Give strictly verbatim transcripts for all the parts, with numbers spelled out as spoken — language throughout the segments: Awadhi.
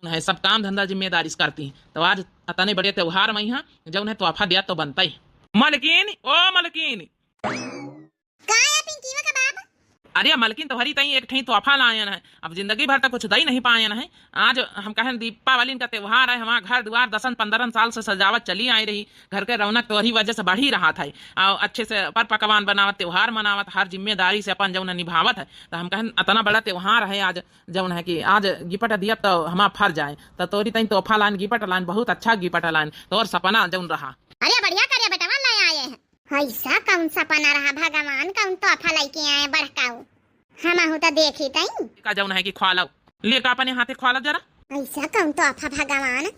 है, सब काम धंधा जिम्मेदारी से करती हैं। तो आज अतने बड़े त्योहार में यहाँ जौन है तोहफा दिया तो बनता ही। मलकिन, ओ मलकिन। का है पिंकीवा का बाप? अरे मलकिन, तोहरी तई एक ठई तोहफा लायन है। अब जिंदगी भर तक कुछ दई नहीं पायन है। आज हम कहन दीपावली का त्योहार है, हमार घर दुआर दसन पंद्रह साल से सजावट चली आई रही, घर के रौनक तोहरी वजह से बढ़ी रहा था। और अच्छे से पर पकवान बनावत, त्योहार मनावत, हर जिम्मेदारी से अपन जौन है निभावत है। तो हम कहन अतना बड़ा त्योहार है आज, जौन है कि आज गिफ्ट दिया तो हमार फर्ज आए। तो तोहरी तई तोहफा लान, गिफ्ट लान, बहुत अच्छा गिफ्ट लान, तोहर सपना जौन रहा। अरे बढ़िया करे बेटवा, ले आए हैं। ऐसा कौन सपना रहा भगवान, कौन तोहफा लेके आए बड़काऊ? हमहू तो देखी तई। का जौन है कि ख्वालो, लेके अपने हाथे ख्वालो जरा। ऐसा कौन तोहफा भगवान,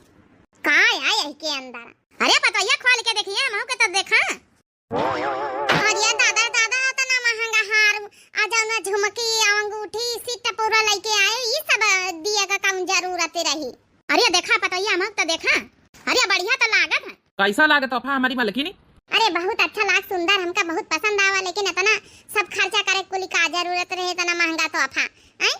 का आए यही के अंदर? अरे पतोहिया, खोल के देखिए, हमहू के तो देखा। अरे दादा, दादा, इतना महंगा हार, आ जौन झुमकी, आ अंगूठी, सेट पूरा लेके आए, ई सब दिए का कौन जरूरत रही? अरे देखा पतोहिया, हमहू तो देखा। अरे बढ़िया तो लागत है। कैसा लागत तोहफा हमारी मलकिनी? अरे बहुत अच्छा लाग, सुंदर, हमका बहुत पसंद आवा, लेकिन इतना सब खर्चा करे कुल का जरूरत रहे, इतना महंगा तोहफा? हैं?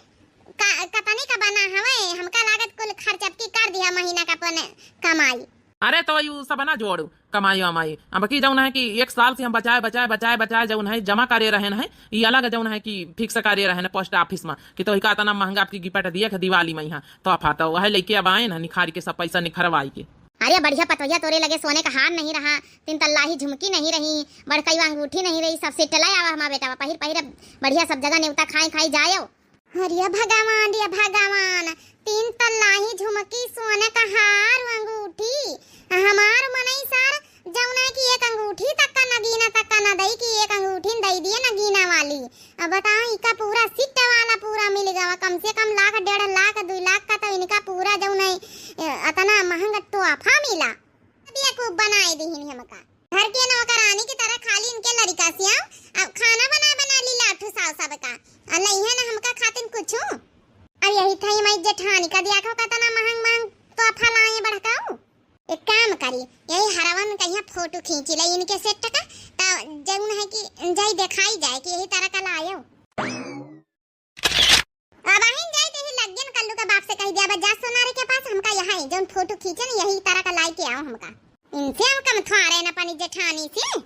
का, कतनी का बना हवे? हमका लागत कुल खर्च अब की कर दिया महीना का अपन कमाई। अरे तो यू सब ना जोड़ू, कमाई वमाई। अब की जौन है कि एक साल से हम बचाए, बचाए, बचाए, बचाए जौन है जमा करे रहन है, ई अलग जौन है कि fix करे रहन post office में कि तो इका इतना महंगा आपकी गिफ्ट दिए के दिवाली में यहाँ तोहफा, तो वह लेके अब आए ना निखारी के सब पैसा निखरवाई के। अरे बढ़िया पतोहिया, तोरे लगे सोने का हार नहीं रहा, तीन तल्ला ही झुमकी नहीं रही, बड़कई अंगूठी नहीं रही, सब सेट ले आवा हमार बेटा, पहिर पहिर बढ़िया सब जगह नेवता खाए खाई जायो। अरे भगवान, रे भगवान, तीन तल्ला ही झुमकी, सोने का हार, अंगूठी, हमार मनई सार जौन है कि एक अंगूठी तक का नगीना तक का न दई कि एक अंगूठी न दई दिए नगीना वाली। अब बताओ, इका पूरा सेट वाला पूरा मिल गवा, कम से कम लाख, डेढ़ लाख, दुई लाख का तो इनका पूरा जौन है, ए, अतना महंगा तोहफा मिला। बेवकूफ बनाए दिहिन हमका। घर के नौकरानी की तरह खाली इनके लड़का से आओ, अब खाना बना बना ली लाठू साव सबका, और लइहे ना हमका खातिन कुछू। अब यही था मैं जेठानी का दिया को कतना महंग महंग तोहफा लाए बड़काऊ। एक काम करी, यही हरवन कहिया फोटो खींची ले इनके सेट का, तो जौन है कि जाई देखाई जाए कि यही तरह का लायो। अब आहिन जाई, तेही लग्गियन कल्लू का बाप से कही दिया, बस जा सोनारे के पास, हमका यहाँ ही जौन फोटो खींचे न, यही तरह का लाई के आओ हमका। इनसे हम कम थोड़े न पानी जेठानी से।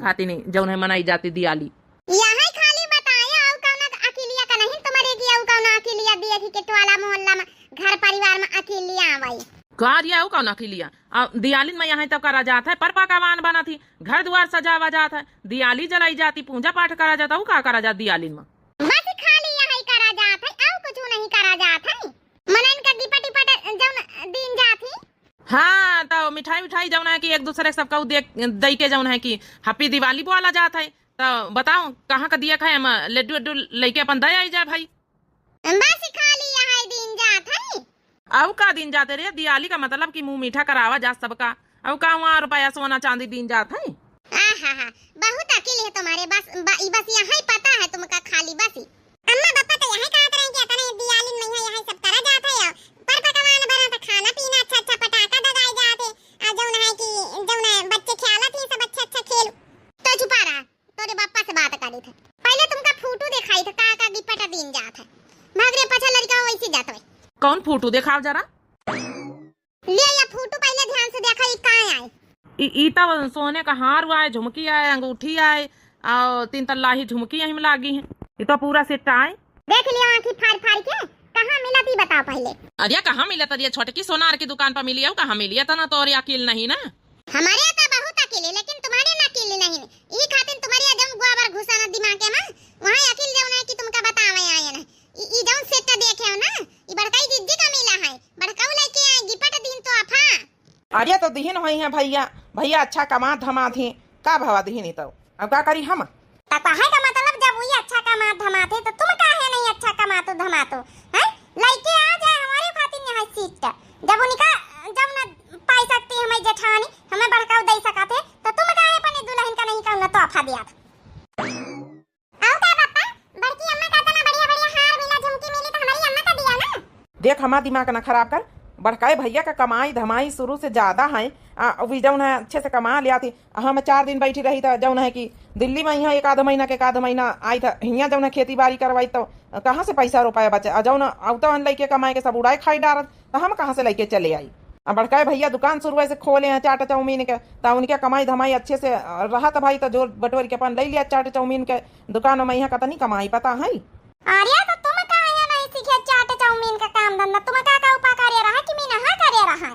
खाती नहीं, जौन है मनाई जाती दियाली। यहाँ खाली बताए, आउ कौना अकिलिया का नहीं तुम्हारे की, आउ कौना अकिलिया दिए थी के टोला मोहल्ला में, घर परिवार में अकिलिया आवई। का दिया आउ कौना अकिलिया? आ, दियालिन में यहाँ तो करा जात है, पर पकवान बना थी, घर दुआर सजावा जात है, दियाली जलाई जाती, पूजा पाठ करा जाता, उ का करा जात दियालिन में? बस खाली यही करा जात है, और कुछ नहीं करा जात है। मनन का गिपट इपट जौन दीन जात ही। हाँ, तो मिठाई उठाई जौन है कि एक दूसरे सबका उ दे, दई के जौन है कि Happy Diwali बोला जात है। तो बताओ, कहाँ का दिया खाए हम लड्डू उड्डू लेके अपन दे आई जाए भाई। बस खाली यही दीन जात है। अउ का दीन जात रे, दियाली का मतलब कि मुँह मीठा करावा जा सबका। अउ का हुआ रुपया सोना चांदी दीन जात है? आहा हा, बहुत अकिल है तुम्हारे, बस ब-, ई बस यही पता है तुमका खाली बस ही। अम्मा पापा तो यही कहत रहे कि अतने दियाली में यही सब करा जात है, पर पकवान बना तो खाना पीना अच्छा अच्छा पटाखा दगाए जात है, आ जौन है कि जौन है बच्चे खेलत ही सब अच्छा अच्छा खेल। तो चुपा रहा, तोरे बापा से बात करी थे। पहले तुमका फोटो दिखाई थे, का का गिपट दीन जात है। भाग रे पाछा लड़का वैसे जात है। कौन फोटो दिखाओ जरा? ले या फोटो पहले ध्यान से देखा, ई का आए? ई, ई तो सोने का हार हुआ है, झुमकी आए, अंगूठी आए, और तीन तल्ला ही झुमकी यहीं में लागी है। ई तो पूरा सेट आए। देख लिया आँखी फाड़ फाड़ के, कहाँ मिला थी बताओ पहले। अरे कहाँ मिला तरिया, छोटकी सोनार की दुकान पर मिली है, कहाँ मिली है? इतना तोरे अकिल नहीं ना। हमारे तो बहुत अकिल है, लेकिन तुम्हारे ना अकिल नहीं। ई खातिर तुम्हारे जब गोबर घुसाना दिमाग में, वहाँ अकिल जौन है कि तुमका बतावे आए ना। ई, ई जौन सेट देखे हो ना, ई बड़काई दीदी का मिला है, बड़काऊ लेके आए गिपट दीन तोहफा। अरे तो दिहिन होई है भैया, भैया अच्छा कमात धमात ही, का भवा दिहिन ही तो, अब का करी हम? तो कहे का मतलब जब वही अच्छा कमात धमात है तो तुम काहे नहीं अच्छा कमातो धमातो, हैं? लेके आ जाए हमारे खातिर यहाँ सेट, जब उनका, जब न पाई सकती हमें जेठानी, हमें बड़काऊ दे सकत है, तो तुम काहे अपने दुल्हन का नहीं कहूँ ना तोहफा दिया था? अउ का पापा, बड़की अम्मा का इतना बढ़िया बढ़िया हार मिला, झुमकी मिली, तो हमारी अम्मा का दिया ना। देख, हमार दिमाग ना खराब कर, बड़काए भइया का कमाई धमाई शुरू से ज्यादा है। आ, वी जौन है अच्छे से कमा लिया थी। हम चार दिन बैठी रही था, जौन है कि दिल्ली मा इहाँ एक आध महीना के, एक आध महीना आई था, हियाँ जौन है खेती बाड़ी करवाई, तो कहाँ से पैसा रुपया बचे? आ जौन आवता हन लइके कमाए के, सब उड़ाए खाई डारत, तो हम कहाँ से लइके चले आई? आ बड़काए भइया दुकान शुरू से खोले हैं चाट चाउमीन के, तो उनके कमाई धमाई अच्छे से, अ, रहत भाई, तो जोर बटोर के अपन ले लिया चाट चाउमीन के दुकान मा। इहाँ कतनी कमाई पता है? अरे, तो तुम का यहाँ नहीं सीखे चाट चाउमीन का काम धंधा? तुम का, का उपा करे रहा कि मिनहा करे रहा है?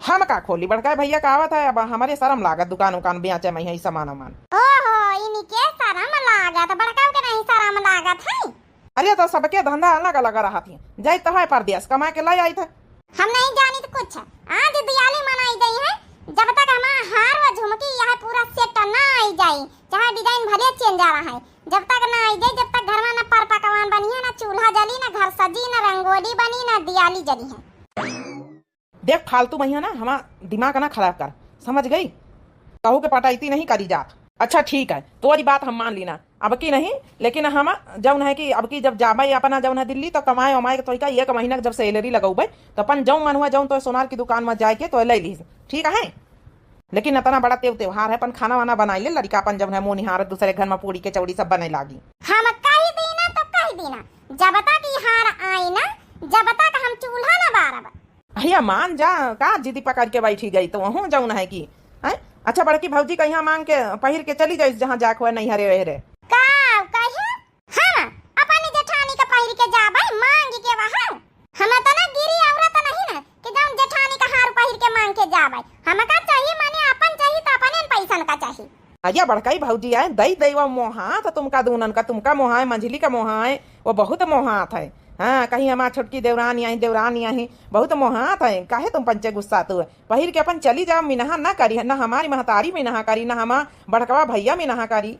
हम का खोली, बड़काए भइया का आवत है, अब हमरे शरम लागत दुकान उकान बेचे मा है सामान उमान। ओहो, इनके शरम लागत, बड़काऊ के नहीं शरम लागत है? अरे, तो सबके धंधा अलग अलग रहत है, जाई तो है परदेस कमा के लाई आई थे। हम नहीं जानित कुछ। आज दियाली मनाई गई है, जब तक हमार हार व झुमकी यह पूरा सेट ना आई जाई, चाहे डिजाइन भले चेंज आ रहा है, जब तक ना आई जाई, जब तक घर मा ना पर पकवान बनी है, ना चूल्हा जली, ना घर सजी, ना रंगोली बनी, ना दियाली जली है। देख, फालतू महिया ना हमार दिमाग ना खराब कर, समझ गई? कहू के पटाइती नहीं करी जात। अच्छा ठीक है, तोरी बात हम मान लीना, अब की नहीं, लेकिन हम जौन है कि अब की जब जाबे अपना जौन है दिल्ली, तो कमाए वमाए के तोइका एक महीना के जब सैलरी लगौबे, तो अपन जौन मन हुआ जौन तो सोनार की दुकान मा जाए के तो ले लीस, ठीक है? लेकिन इतना बड़ा तेव त्योहार है, अपन खाना वाना बनाई ले, लड़का अपन जौन है मुँह निहारत दूसरे घर मा पूड़ी के चौड़ी सब बने लागी। हम कही दीना तो कही दीना, जब तक ई हार आई ना, जब तक हम चूल्हा ना बारब। अहिया मान जा, का जिदी पकड़ के बैठी गई तो वहूँ जौन है कि, हैं? अच्छा बड़की भौजी कहिया मांग के पहिर के चली जाइस जहाँ जाए के होए नैहरे वैहरे। का कहे? हम अपनी जेठानी का पहिर के जाबे मांग के वहाँ? हम इतना गिरी औरत नहीं ना कि जौन जेठानी का हार पहिर के मांग के जाबे। हमका चाहिए माने अपन चाहिए तो अपने पैसन का चाहिए। अरे बड़काई भौजी आए, दई दई वो मोहात तुमका दूनन का, तुमका मोहाए, मंझली का मोहाए, वो बहुत मोहात है। हाँ, कहीं हमार छोटकी देवरानी आई, देवरानी आई, बहुत मोहात है। काहे तुम पंचे गुस्सा तू? पहिर के अपन चली जाओ, मिनहा ना करी, ना हमारी महतारी मिनहा करी, ना हमार बड़कवा भैया मिनहा करी।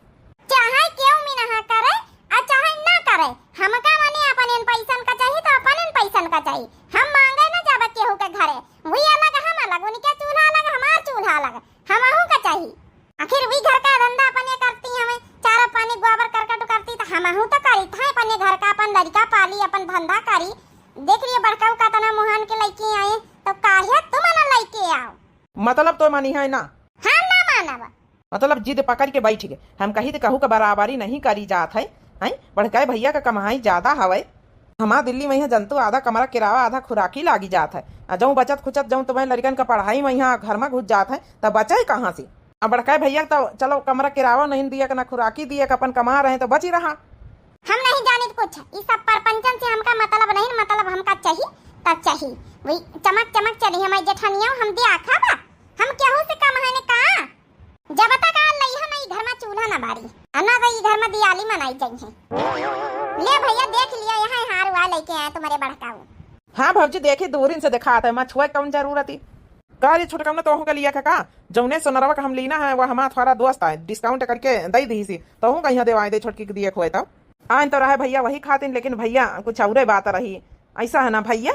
चाहे केहू मिनहा करे, आ चाहे ना करे, हमका माने अपन इन पैसन का चाहिए तो अपन इन पैसन का चाहिए। हम मांगे ना जाबे केहू के घरे, वही अलग हम अलग, उनके चूल्हा अलग, हमार चूल्हा अलग, हमहू का चाहिए। आखिर वी घर का धंधा अपने करती हमें, चारा पानी गोबर करकट करती तो हमहू तो करी थे अपने घर का, अपन लड़का पाली, अपन धंधा करी। देख लिए बड़काऊ का तना मुहान के लइके आए, तो काहे तुम ना लइके आओ? मतलब तो मानी है ना? हम ना मानब। मतलब जिद पकड़ के बैठ गए। हम कही तो कहू का बराबरी नहीं करी जात है, हैं? बड़काए भैया का कमाई ज्यादा हवे। हमार दिल्ली मा यहाँ जंतु आधा कमरा किरावा आधा खुराकी लागी जात है। आ जौन बचत खुचत जौन तुम्हें लड़कन का पढ़ाई मा यहाँ घर मा घुस जात है, तब बचे कहाँ से? अब बड़काए भैया तो चलो कमरा किरावा नहीं दिया के ना खुराकी दिया के अपन कमा रहे तो बची रहा। हम नहीं जानित कुछ, ई सब परपंचन से हमका मतलब नहीं, मतलब हमका चाही तब चाही। वही चमक चमक चली हमारी जेठनिया, हम दिया खाबा, हम केहू से कम है ने का? जब तक आ लइहा ना ई घर मा चूल्हा ना बारी, आ ना तो ई घर मा दियाली मनाई जाई है। ले भैया देख लिया, यहाँ हार हुआ लइके आए तुम्हारे बड़काऊ। हाँ भौजी, देखी दूरिन से दिखात है, मा छुए कौन जरूरत ही। का रे छोटकौना, तोहू का लिया का, का? जौने सोनरवा का हम लीना है, वो हमार थोड़ा दोस्त आए, discount करके दई दीसी, तोहू का यहाँ देवाए दे छोटकी के दिए खोए तब। आइन तो रहे भैया वही खातिन, लेकिन भैया कुछ औरे बात रही, ऐसा है ना भैया?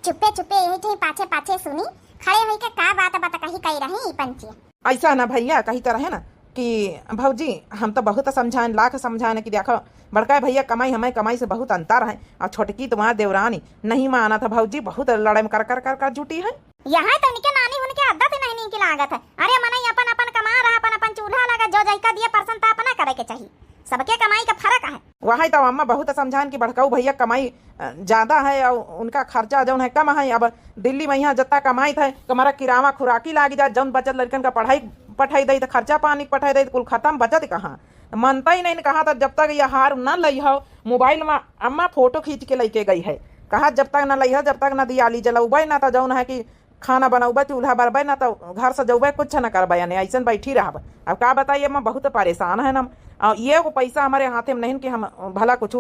चुप्पे चुप्पे यही ठे पाछे पाछे सुनी, खड़े होई के का बात बतकही कही रही ई पंची। ऐसा ना भैया, कही तो रहे ना कि भौजी हम तो बहुत समझाएन, लाख समझाएन कि देखो बड़का भैया कमाई हमारे कमाई से बहुत अंतर है, और छोटकी तुम्हार देवरानी नहीं मानत है भौजी, बहुत लड़ाई में कर कर कर कर जुटी है। यहाँ तो इनके नानी उनके आदत ही नहीं नीक लागत है। अरे मनई अपन अपन कमा रहा, अपन अपन चूल्हा लगा, जो जैका दिए परसन त अपना करे के चाही, सबके कमाई का फर्क है। वही तो अम्मा बहुत समझान कि बड़काऊ भैया कमाई, अ, ज्यादा है और उनका खर्चा जौन है कम है। अब दिल्ली में यहाँ जितना कमाई था, हमारा किरावा खुराकी लागी जात, जौन बचत लड़कन का पढ़ाई पठाई दई, तो खर्चा पानी पठाई दई, तो कुल खत्म, बचत कहाँ? मनता ही नहीं, कहा था जब तक ये हार न लई हो, मोबाइल में अम्मा फोटो खींच के लेके गई है, कहा जब तक न लई हो, जब तक न दियाली जलौबे, ना तो जौन है कि खाना बनौबे, चूल्हा बरबे, ना तो घर सजौबे, कुछ न करबे, यानी ऐसन बैठी रहबे। अब का बताइए, अम्मा बहुत परेशान है ना, और ये को पैसा हमारे हाथे में नहीं कि हम भला कुछ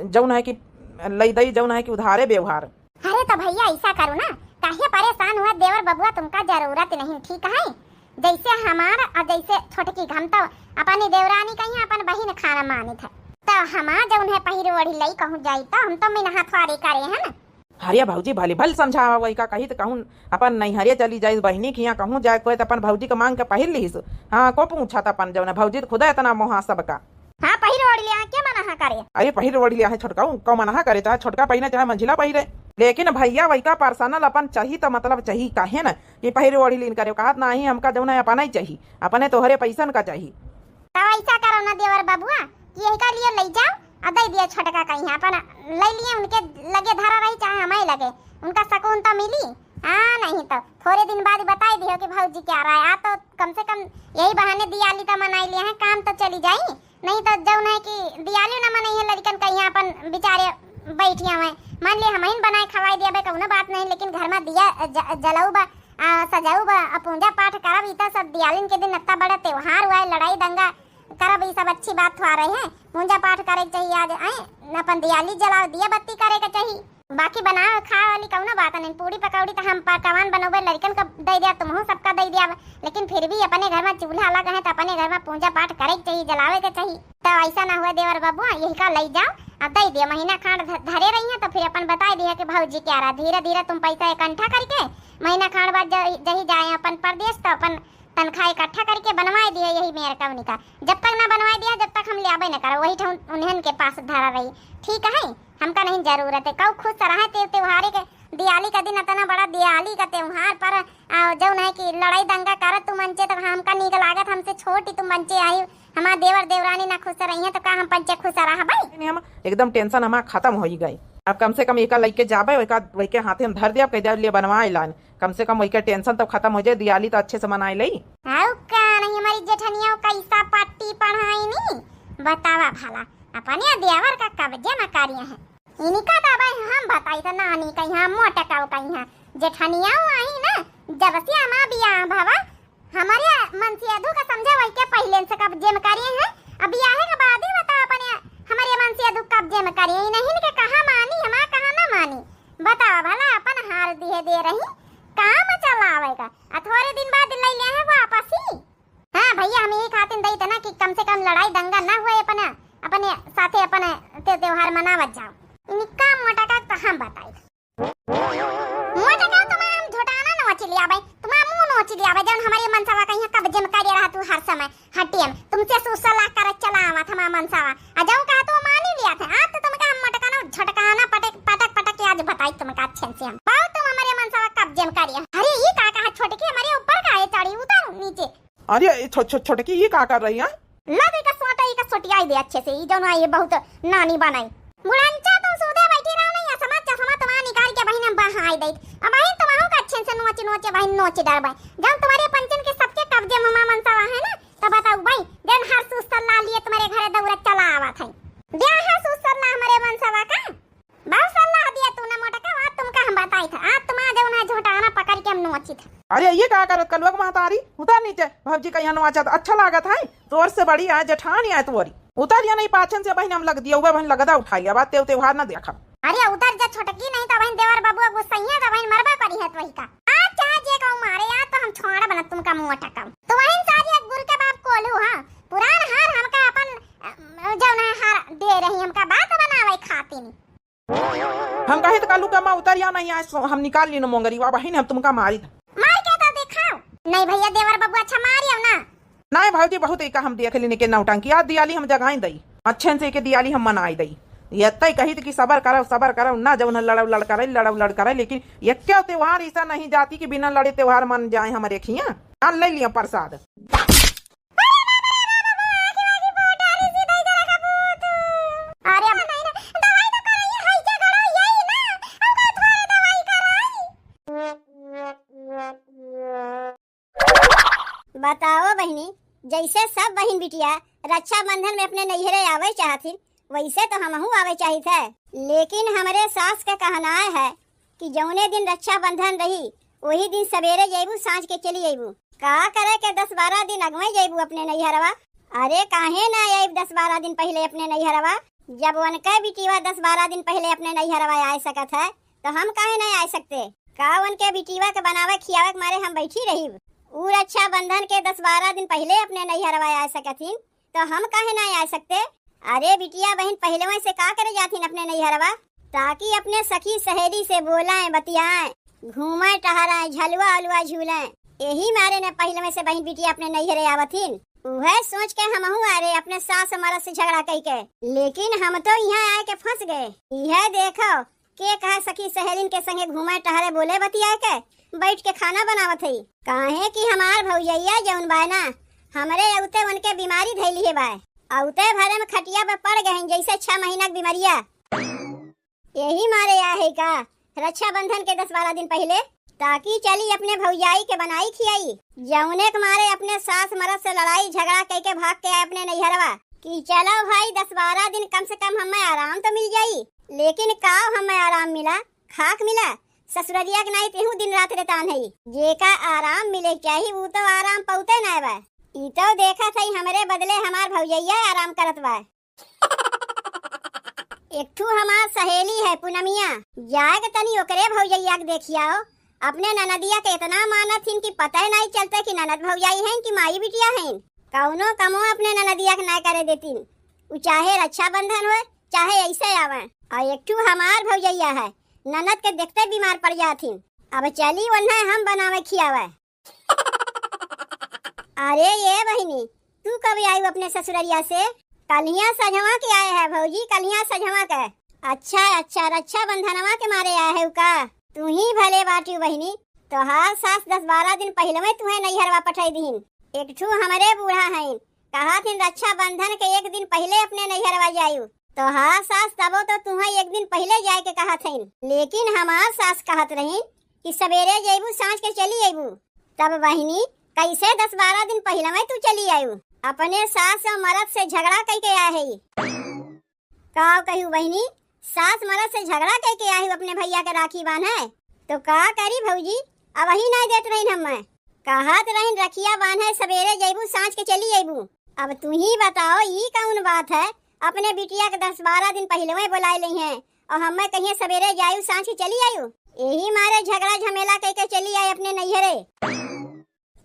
जौन है कि लई दई, जौन है कि उधारे व्यवहार। अरे तो भैया ऐसा करो ना, काहे परेशान हुआ, देवर बबुआ तुमका जरूरत नहीं, ठीक है? जैसे हमार और जैसे छोटकी, हम तो अपनी देवरानी कहीं अपन बहिन खाना मानित है, तो हमार जौन है पहिर ओढ़ी लई कहूँ जाई तो हम तो मिनहा थ्वारी करे है ना। अरे भौजी भले भल समझावा, वही का कही तो कहूँ अपन नैहरे चली जाई, बहिनी के यहाँ कहूँ जाए कोई तो अपन भौजी के मांग के पहिर लीस। हाँ, को पूछा था अपन जौन है, भौजी तो खुदा इतना मोहा सबका। हाँ, पहिर ओढ़ लिया है, के मना करे? अरे पहिर ओढ़ लिया है छोटका, उ का मना करे, चाहे छोटका पहिरे, चाहे मंझिला पहिरे। लेकिन भइया वइका personal अपन चाही त मतलब चाही, काहे न कि पहिर ओढ़ लीन करे। कहत नाही, हमका जौन है अपना ही चाही, अपने तोहरे पैसन का चाही। तब ऐसा करो ना देवर बबुआ कि यही का लिए ले जाओ और दे दिया छोटका कहीं, अपन ले लिए, उनके लगे धरा रही चाहे हमारे लगे, उनका सुकून तो मिली। हाँ, नहीं तो थोड़े दिन बाद बताई दियो कि भौजी क्या रहा है। आ तो कम से कम यही बहाने दियाली तो मनाई लिया है, काम तो चली जाई। नहीं तो जौन है कि दियाली ना मनई है, लड़कन कहीं अपन बेचारे बैठिया हुए। मान लिए हमहिन बनाए खवाई दिया बे, कौनो बात नहीं, लेकिन घर में दिया ज-, जलाऊ बा, आ, सजाऊ बा, आ, पूजा पाठ करब, ई तो सब दियालिन के दिन इतना बड़ा त्योहार हुआ है, लड़ाई दंगा करब, ई सब अच्छी बात हुआ रही है। पूजा पाठ करे के चाहिए आज, आए, अपन दियाली जलाओ, दिया बत्ती करे के चाहिए। बाकी बनावे खाए वाली कौनो बात नहीं, पूड़ी पकौड़ी तो हम पकवान बनौबे, लड़कन का दे दिया, तुमहू सबका दे दिया, लेकिन फिर भी अपने घर में चूल्हा लगा है तो अपने घर में पूजा पाठ करे के चाहिए, जलावे के चाहिए। तो ऐसा ना हुआ देवर बबुआ, यही का ले जाओ, अब दे दिया, महीना खांड ध-, धरे रही है तो फिर अपन बताई दिया कि भौजी क्या रहा, धीरे धीरे तुम पैसा इकट्ठा करके महीना खांड बाद ज-, जही जाए अपन परदेश तो अपन तनख्वाह इकट्ठा करके बनवाए दिया यही मेर कवनी का। जब तक ना बनवाए दिया, जब तक हम ले आबे न करो, वही ठौन उन्हन के पास धरा रही। ठीक है, हमका नहीं जरूरत है। कऊ खुश रहे ते त्योहारे के, दियाली का दिन इतना बड़ा दियाली का त्योहार पर, आ, जौन है कि लड़ाई दंगा करत तू मंचे, तो हमका नीक लागत, हमसे छोटी तू मंचे आई, हमार देवर देवरानी ना खुश रही है तो का हम पंचे खुश रह भाई? नहीं, हम एकदम tension हमार खत्म हो ही गई। अब कम से कम एका लइके जाबे, वइका, वइके हाथे हम धर दिया, कह दिया ले बनवाए लान, कम से कम वइके tension तो खत्म हो जाए, दियाली तो अच्छे से मनाए लई। आउ का नहीं हमारी जेठनिया कैसा पट्टी पढ़ाई नी, बतावा भला, अपने देवर का कब्जे में करिए हैं। इनका तो भाई हम बताई तो नानी कहीं, मोटकाऊ कहीं, जेठनिया आई ना, जब से हमार बियाह भवा, हमरे मनसेधू का समझे वही के पहिले से कब्जे में करिए हैं। अब बियाहे के बाद ही बताओ अपने हमरे मनसेधू कब्जे में करिए, इन्हीं के कहाँ मानी, हमार कहाँ ना मानी। बताओ भला अपन हार दिए दे रही, काम चलावेगा। आ थोड़े दिन बाद ले ले हैं वापस ही। हाँ भइया, हम यही खातिर दई थे ना कि कम से कम लड़ाई दंगा ना हुए, अपने, अपने साथे अपन ते-, त्योहार मनावत जाओ। इनका मोटका तो हम बताई। मोटका तुम्हार हम झोटाना नोच लिया भाई, तुम्हार मुंह नोच लिया भाई, जौन हमरे मनसवा कहीं कब्जे में करे रहा तू हर समय। हटियम, तुमसे सुसला कर चला आवत हमार मनसवा। आ जौन कहा तू मानी लिया थे, आज तो तुमका हम मोटका ना झटकाना पटक, पटक, पटक के आज बताई तुमका अच्छे से हम। बहुत तुम हमरे मनसवा कब्जे में करिए। अरे ये का कहा छोटकी, हमरे ऊपर काहे चढ़ी, उतर नीचे। अरे, ये छो-, छो-, छोटकी, ये का कर रही है? ला, तो इका सोटा, इका सोटियाई दे अच्छे से, ई जौन है, ये बहुत नानी बनाई। बुढ़ंचा, तुम सूधे बैठी रहो, नहीं, असमा चश्मा तुम्हारा निकाल के बहिन हम बहाई दे। अब बहिन, तुम्हारों का अच्छे से नोचे, नोचे, बहिन, नोचे डर भाई। जब तुम्हारे पंचन के सबके कब्जे में हमार मनसवा है ना, तो बताओ भाई, दिन हर सुस्तर ला लिए तुम्हारे घरे दौड़त चला आवत है। दे हर सुस्तर ला हमारे मनसवा का। बहुत सलाह दिया तूने मोटका, आज तुमका हम बताई था, आज तुम्हारा जौन है झोटाना पकड़ के हम नोचित है। अरे ये का करत कलुआ के महतारी, उतर नीचे, भौजी का यहाँ नोचत अच्छा लागत है, तोर से बड़ी है जेठानी है तोरी, उतर या नहीं पाछन से बहिन हम लग दिया, वह बहिन लगदा उठाई, अब ते त्योहार ना देखब। अरे उतर जा छोटकी, नहीं तो बहिन देवर बबुआ गुस्सैया तो बहिन मरबा करी है तोही का। आज चाहे जे कहूँ मारे, आज तो हम छोड़ा बनत तुमका मोटका। तो बहिन सारी एक गुर के बाप कोलू, हाँ, पुरान हार हमका अपन, अ, जौन है हार दे रही हमका बात बनावे खातिर। हम कहे तो कालू का माँ उतर या नहीं, आज सो-, हम निकाल ली न मोंगरी, वा बहिन हम तुमका मारी था। मार के तो दिखाओ। नहीं भइया, देवर बबुआ अच्छा मारियो ना। नहीं भौजी, बहुत एका हम देख लेने के नौटंकी, आज दियाली हम जगाई दई, अच्छे से के दियाली हम मनाई दई। ये तय कही थी कि सबर करब, सबर करब, ना जौन है लड़ब लड़ करे, लड़ब लड़ करे, लेकिन ये क्या त्योहार ऐसा नहीं जाती कि बिना लड़े त्योहार मन जाए हमारे खिया। आ ले लिया प्रसाद। अरे नहीं ना, दवाई तो कराइए, हाई क्या करो, यही ना, अब का थोड़े दवाई कराई। बताओ बहिनी, जैसे सब बहिन बिटिया रक्षाबंधन में अपने नैहरे आवे चाहथिन, वैसे तो हमहू आवे चाहित है, लेकिन हमरे सास के कहनाय है कि जौने दिन रक्षाबंधन रही, वही दिन सवेरे जइबू, सांझ के चली अइबू। का करे के दस बारह दिन अगवे जइबू अपने नैहरवा? अरे काहे ना आइब दस बारह दिन पहिले अपने नैहरवा? जब उनके बिटिया दस बारह दिन पहिले अपने नैहरवा आए सकत है, तो हम काहे ना आए सकते? का उनके बिटिया के बनावे खियावे के मारे हम बैठी रही? ऊ रक्षाबंधन के दस बारह दिन पहिले अपने नैहरवा आए सकथिन, तो हम काहे ना आ सकते? अरे बिटिया बहिन पहलवे से का करे जाथिन अपने नैहरवा? ताकि अपने सखी सहेली से बोलें, बतियाएं, घूमें टहरें, झलुआ अलुआ झूलें। यही मारे न पहलवे से बहिन बिटिया अपने नैहरे आवथिन। उहे सोच के हमहू आ रहे अपने सास मरद से झगड़ा कई के, लेकिन हम तो इहाँ आए के फँस गए। इहे देखो, के कहे सखी सहेलिन के संगे घूमे टहरे बोले बतियाए के, बैठ के खाना बनावत हई। काहे कि हमार भौजैया जौन बाय ना, हमरे अउते उनके बीमारी धइली है बाय। अउते भरे में खटिया पे पड़ गए हैं जैसे छह महीना के बीमरिया। यही मारे आए है का रक्षाबंधन के दस बारह दिन पहिले, ताकि चली अपने भौजाई के बनाई खियाई, जौने के मारे अपने सास मरद से लड़ाई झगड़ा कई के भाग के आए अपने नैहरवा कि चलो भाई, दस बारह दिन कम से कम हमें आराम तो मिल जाई। लेकिन का हमें आराम मिला, खाक मिला। ससुररिया के नाई तेहू दिन रात रेतान है। जेका आराम मिले के चाही, ऊ तो आराम पौते नाय बा। ई तो देखत है हमरे बदले हमार भौजैया आराम करत बा। एक ठू हमार सहेली है पूनमिया, जाए के तनी ओकरे भौजैया के देखियाओ। अपने ननदिया के इतना मानत हिन कि पता ही नहीं चलता कि ननद भौजाई हैं कि माई बिटिया हैं। कौनो कमो अपने ननदिया के ना करे देतिन, उ चाहे रक्षाबंधन होए चाहे ऐसे आवे। और एक ठू हमार भौजैया है, ननद के देखते बीमार पड़ जाथिन। अब चली ओन्हे हम बनावे खियावे। अरे ये बहिनी, तू कब आयु अपने ससुररिया से? कलिया सझवा के आए है भौजी, कलिया सझवा के। अच्छा अच्छा, रक्षाबंधनवा के मारे आए है का? तू ही भले बाटिउ बहिनी, तोहार सास दस बारह दिन पहिले में तुहे नैहरवा पठाई दीन। एक ठू हमरे बूढ़ा हैं, कहत हिन रक्षाबंधन के एक दिन पहिले अपने नैहरवा जायु। तोहार सास तबो तो तुहे एक दिन पहिले जाए के कहत हईन, लेकिन हमार सास कहत रहीन कि सवेरे जइबू, सांझ के चली अइबू। तब बहिनी, कैसे दस बारह दिन पहिले में तू चली आयु? अपने सास और मरद से झगड़ा कई के आए है। का कहू बहिनी, सास मरद से झगड़ा कई के आयु अपने भैया के राखी बांधे? तो का करी भौजी, अब ही नहीं देत रहीन हमें। कहत रहीन रखिया बांधे सवेरे जइबू, सांझ के चली अइबू। अब तू ही बताओ, ई कौन बात है? अपने बिटिया के दस बारह दिन पहिले में बुलाए लई हैं और हमें कहिए सवेरे जायु, सांझ के चली आयु। यही मारे झगड़ा झमेला कई के चली आए अपने नैहरे।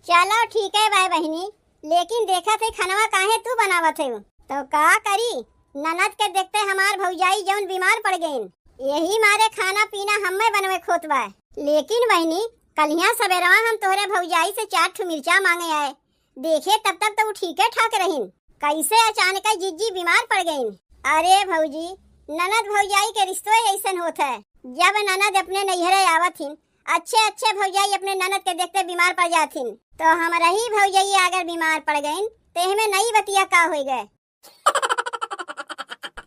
चलो ठीक है बाय बहिनी, लेकिन देखत है खनवा काहे तू बनावत है? तो का करी, ननद के देखते हमार भौजाई जौन बीमार पड़ गईन, यही मारे खाना पीना हमें बनवे खोत बा। लेकिन बहिनी, कलिया सवेरवा हम तोहरे भौजाई से चार ठो मिर्चा मांगे आए, देखे तब तक तो उ ठीके ठाक रहीन, कैसे अचानक जिज्जी बीमार पड़ गईन? अरे भौजी, ननद भौजाई के रिश्तो ऐसन होत है, जब ननद अपने नैहरे आवत हिन, अच्छे अच्छे भौजाई अपने ननद के देखते बीमार पड़ जाथिन, तो हमरा ही भौजैया अगर बीमार पड़ गईन, तो एहमे नई बतिया का होई गए?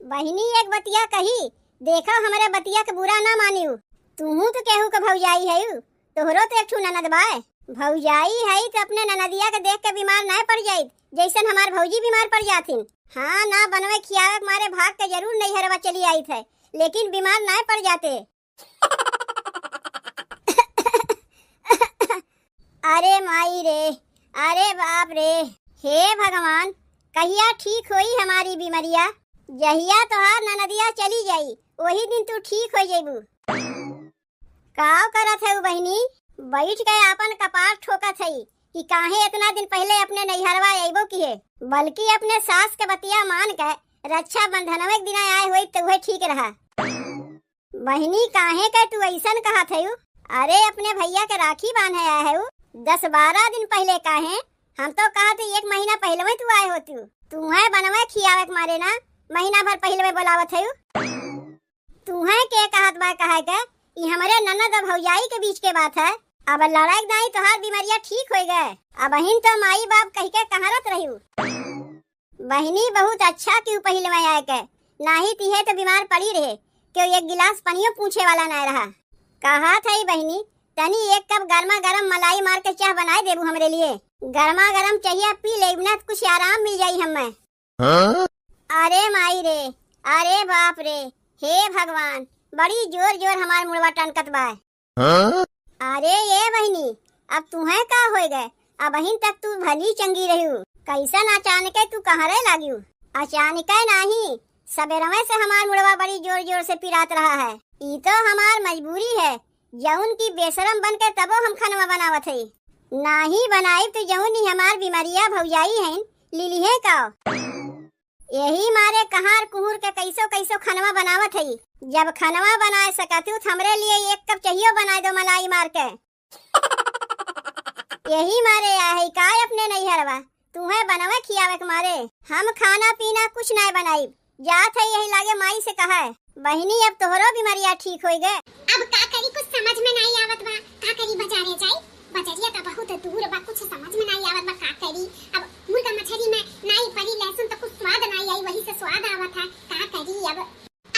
बहिनी एक बतिया कही, देखो हमरे बतिया के बुरा ना मानियो, तुहू तो केहू के भौजाई है, तोहरो तो एक ठू ननद बाय। भौजाई है तो अपने ननदिया के देख के बीमार ना पड़ जाइत, जैसन हमार भौजी बीमार पड़ जाथिन। हाँ, ना बनवे खियावे के मारे भाग के जरूर नैहरवा चली आइत है, लेकिन बीमार ना पड़ जाते। अरे माई रे, अरे बाप रे, हे भगवान, कहिया ठीक होई हमारी बीमरिया? जहिया तोहार ननदिया चली जाई, वही दिन तू ठीक हो जइबू। काव करत है बहिनी? बैठ के आपन कपार ठोकत है कि काहे इतना दिन पहिले अपने नैहरवा अइबो किहे, बल्कि अपने सास के बतिया मान के रक्षाबंधनवे के दिना आए होई तो उहे ठीक रहा। बहिनी, काहे के तू अइसन कहत हयू? अरे, अपने भैया के राखी बांधे आए हयू, दस बारह दिन पहिले काहे? हम तो कहत हई, एक महीना पहिले तू आए होतू। तू है बनवे खियावे के मारे ना, महीना भर पहिले बोलावत हयू। तू है के कहत बा कहे के? ई हमरे ननद और भौजाई के बीच के बात है। अब लड़ाई दाई तोहार बीमारिया ठीक होई गए। अबहिन तो माई बाप कह के कहारत रह्यू। बहिनी, बहुत अच्छा किउ पहिले आए के, नाही तिहे तो बीमार पड़ी रहे, क्यों एक गिलास पनियो पूछे वाला ना रहा। कहत हई बहिनी, तनी एक कप गर्मा गर्म मलाई मार के चाह बनाए देबू हमरे लिए। गर्मा गर्म चाहिए, पी लेब ना, कुछ आराम मिल जाई हमें। हाँ? अरे माई रे, अरे बाप रे, हे भगवान, बड़ी जोर जोर हमार मुड़वा टनकत बा। हाँ? अरे ये बहिनी, अब तुहे का होए गए? अबहिन तक तू भली चंगी रह्यू, कैसन अचानके तू कहरे लाग्यू? अचानके नाही, सबेरवे से हमार मुड़वा बड़ी जोर जोर से पिरात रहा है। ई तो हमार मजबूरी है, जौन की बेशरम बन के तबो हम खनवा बनावत है। नाही बनाई तो जौन ही हमार बीमारिया भौजाई हैं, लीली है का? यही मारे कहार कुहूर के कैसो कैसो खनवा बनावत हई। जब खनवा बनाए सकत हू, त हमरे लिए एक कप चाहियो बनाए दो मलाई मार के। यही मारे आए हई का अपने नैहरवा? तुहे बनवे खियावे के मारे हम खाना पीना कुछ नाय बनाइब। जात है यही लागे माई से कहे, बहिनी अब तोहरो बीमारिया ठीक होई गे। अब का करी, कुछ समझ में नाई आवत बा, का करी, बजारे जाई, बजरिया तो बहुत दूर बा, कुछ समझ में नाई आवत बा, का करी। अब मुर्गा मछरी में नाई पड़ी लहसुन तो कुछ स्वाद नाई आई, वही से स्वाद आवत है, का करी अब।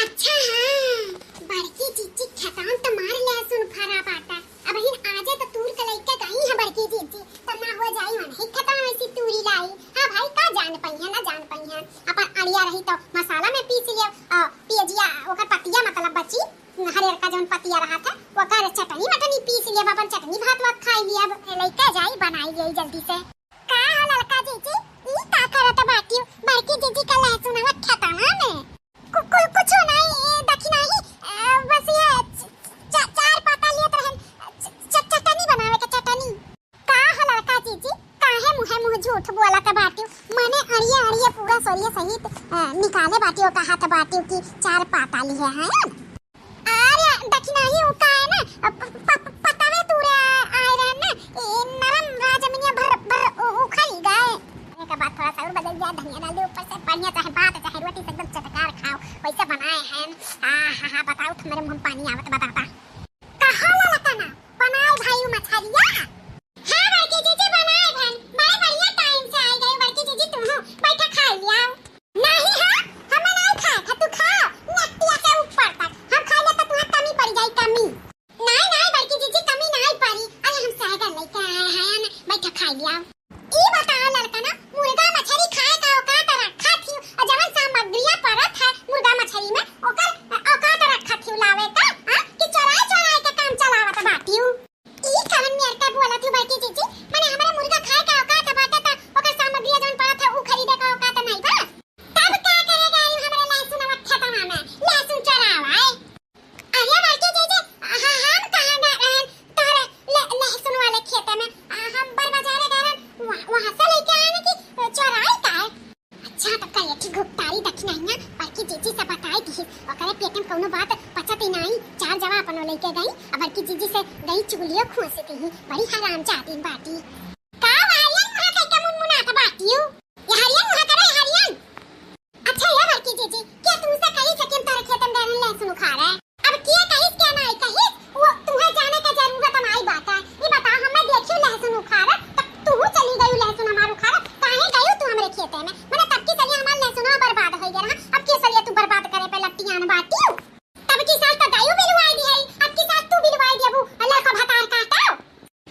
अच्छा हाँ, बड़की जीजी खेतवन त मार लहसुन फरा बाटा। अबहिन आजे त तूर के लइके गई है बड़की जीजी, त ना हो जाई मन ही खेतवन ऐसी तूरी लाई। हाँ भाई, का जान पइहैं, ना जान पइहैं। अपन अड़िया रही तो मसाला में पीस लियो, और पियजिया ओकर पतिया मतलब बची, हरियर का जौन पतिया रहा था, ओकर चटनी वटनी पीस लियो, अपन चटनी भात वात खाई लियो। अब लइके जाई, बनाई लियो जल्दी से। का हो ललका जीजी, ई का करत बाटियो? बड़की जीजी का लहसुनवा खेतवा में। कु-, कु-, कुछो नाई, ए, दखिनाही, ए, बस ये च-, च-, चार पाता लियत रहन, च-, च-, चटनी बनावे के चटनी। का हो ललका जीजी, काहे मुँहे मुँह झूठ बोलत बाटियो? मने अड़िये अड़िये पूरा सोरिये सहित, अ, निकाले बाटियो, कहत बाटियो कि चार पाता लिहे हैं। अरे, दखिनाही उ का है ना, प-, प-, पतवे तूरे आ-, आए रहे ना, ई नरम रहा जमीनिया भर, भर उ-, उखड़ गए। एक बात थोड़ा सा और बदल जाए, धनिया डाल दे ऊपर से, बढ़िया चाहे भात, चाहे रोटी से एकदम चटकार खाओ, वैसे बनाए हैं। आ, हा, हा, बताओ, तो मेरे मुँह में पानी आवत बा दादा। कहाँ ला लता ना, बनाए भाई उ मछरिया? हाँ, बड़की जीजी बनाए हैं, बड़े बढ़िया टाइम से आई गई बड़की जीजी, तू हो, बैठा खा लिया। नहीं हाँ, हमें नहीं खाए था, तू खाओ, नटिया के ऊपर तक। हम खा ले तो तुहां कमी पड़ जाई, कमी। नहीं, नहीं, बड़की जीजी, कमी नहीं पड़ी। अरे, हम सहगर लेके आए हैं ना, बैठा खा लिया। ई बताओ लड़का ना, मुर्गा मछरी खाए का औकात रखा थी, और जवन सामग्रिया पड़त है मुर्गा मछरी में, ओकर औकात रखा थी लावे का, हाँ? कि चोराए चोराए के काम चलावत बाटियो। ई कवन मेर का बोलत हूँ बड़की जीजी? मने हमरे मुर्गा खाए का औकात बाटे त ओकर सामग्री जौन पड़त है उ खरीदे का औकात नहीं बा। तब का करे गई हमरे लहसुनवा खेतवा में? लहसुन चोरावा है। अरे बड़की जीजी, ह-, हम कहाँ गए रहन तोहरे ले-, लहसुन वाले खेते में? आ, हम बड़ बाजारे गए रहन, वहाँ, वहाँ से लेके आए ना कि चोराई का है? अच्छा, तब का एक ही घुपटारी दखिनाइया बड़की जीजी से बताई दिहिस। ओकरे पेट में कौनो बात पचत ही नाई। चार जवा अपनो लेके गई, अब बड़की जीजी से गई चुगलियो खोस दिही। बड़ी हरामजादी बाटी। का वारियन मुहा कई के मुनमुनात बाटियो? ये हरियन मुहा करे, हरियन। अच्छा, ये बड़की जीजी, क्या तुमसे कही से कि हम तोरे खेत में गए लहसुन उखाड़े? अब के कहिस, के नाई कहिस, वो तुम्हें जाने का जरूरत नाई बात है। ये बताओ, हमें देखियो लहसुन उखाड़त, तब तू चली गई लहसुन हमार उखाड़त, काहे गई तू हमरे खेते में? मने तब की सलिया हमार लहसुनवा बर्बाद हो गया रहा, अब के सलिया तू बर्बाद करे पे लट्टियान बाटियो? तब की साल तो दायु बिलवाई दी है, अब की साल तू बिलवाई देबू, अल्लाह का भतार काटो।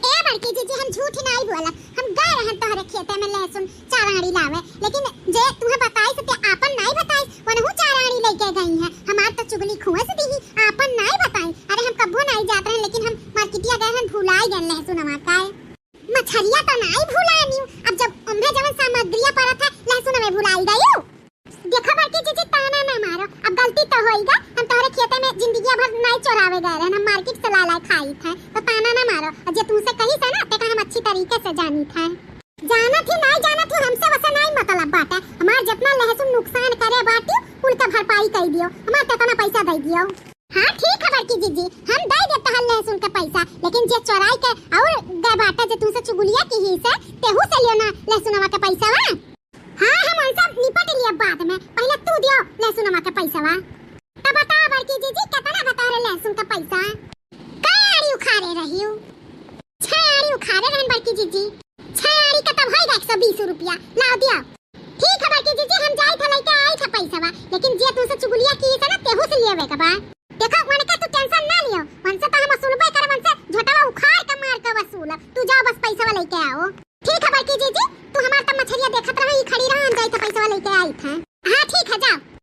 ए बड़की जीजी, हम झूठ नाई बोलब, हम गए रहन तोहरे खेते में लहसुन चार आड़ी लावे, लेकिन जे तुम्हें बताई से ते आपन नाई बताई, वनहु चार आड़ी लेके गई है। हमार तो चुगली खुआस दिही, आपन नाई बताई। अरे हम कब्बो नाई जात रहन, लेकिन हम मार्केटिया गए रहन, भुलाई गए लहसुन हमार काए। मछरिया तो नाई भुलानी, अब जब उम्हे जवन सामग्रिया पड़त है, लहसुन में भुलाई गई। देखो बड़की जीजी, ताना ना मारो, अब गलती तो होई गा, हम तोहरे खेते में जिंदगिया भर नाई चोरावे गए रहन, हम मार्केट से ला ला खाई थे, तो ताना ना मारो। और जे तुमसे कही से ना, ते का हम अच्छी तरीके से जानी थे। जानत ही नाई जानत ही, हमसे वैसे नाई मतलब बाटे, हमार जितना लहसुन नुकसान करे बाटी, उनका भरपाई कर दियो, हमार कितना पैसा दे दियो। हाँ ठीक है बड़की जीजी, हम दे दे तोहर लहसुन का पैसा, लेकिन जे चोराई के और गए बाटे, जे तुमसे चुगलिया की ही से, तेहू से लियो ना लहसुनवा का पैसा। हाँ, हम उनसे निपट लिए बाद में, पहले तू दियो लहसुनवा के पैसवा। तब बताओ बड़की जीजी, कितना बता रहे लहसुन का पैसा? कै आड़ी उखाड़े रही हो? छह आड़ी उखाड़े रहन बड़की जीजी। छह आड़ी का तब होई गा एक सौ बीस रुपया। लाओ दियो। ठीक है बड़की जीजी, हम जाई था लेके आई था पैसवा, लेकिन जे तुमसे चुगलिया की से ना, तेहू से लेवे के बा। देखो, उनका तू tension ना लियो, उनसे तो हम वसूलबे करब, उनसे झोटवा उखाड़ के मार के वसूलब। तू जाओ, बस पैसवा लेके आओ। ठीक है बड़की जीजी, तू हमार तब मछरिया देखत रहो, ई खड़ी रहो, हम जाई थे पैसवा लेके आई थे। हाँ ठीक है, जाओ।